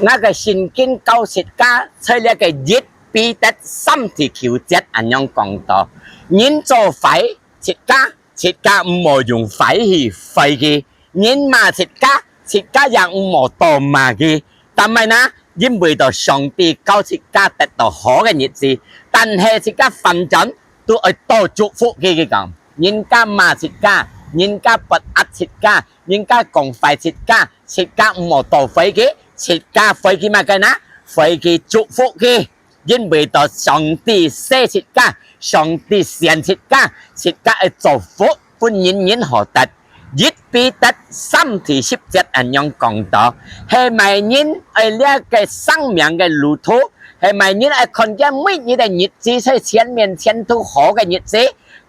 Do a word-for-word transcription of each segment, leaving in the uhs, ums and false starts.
𠊎个聖經教自家，在這个一彼得三第九節恁樣講到：人做壞，自家，自家毋好用壞去壞佢；人罵自家，自家也毋好倒罵佢。但係呢，因為到上帝教自家得到好个日子，但係自家反轉，都愛倒祝福佢。佢講，人家罵自家，人家不壓自家，人家講壞自家，自家毋好倒回佢，自家回佢麼个呢？回佢祝福佢。因為到上帝惜自家，上帝選自家，自家个祝福分人人好得。一彼得三第十節恁樣講到：係麼人愛這个生命个路途？係麼人愛看見每日个日子在前面前途好个日子？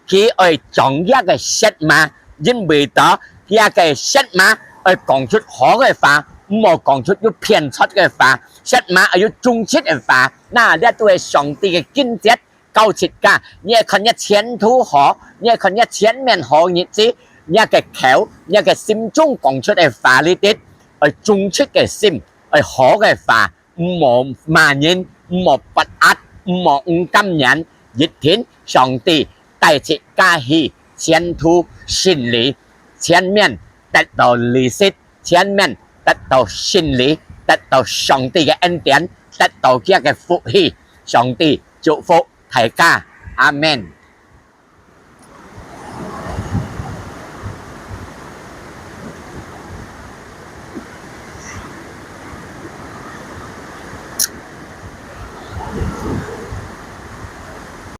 佢愛掌握个舌嫲，因為到這个舌嫲愛講出好个話，毋好講出有偏差个話。舌嫲愛有忠實个話。那這都係上帝个經節，教自家，你愛看你前途好，你愛看你前面好日子，你个口，你个心中講出个話裡底，愛忠實个心，愛好个話，毋好罵人，毋好不壓，毋好毋甘願。一定上帝帶自家去前途順利，前面得到利息，前面得到勝利，得到上帝个恩典，得到佢个福氣。上帝祝福大家，阿們。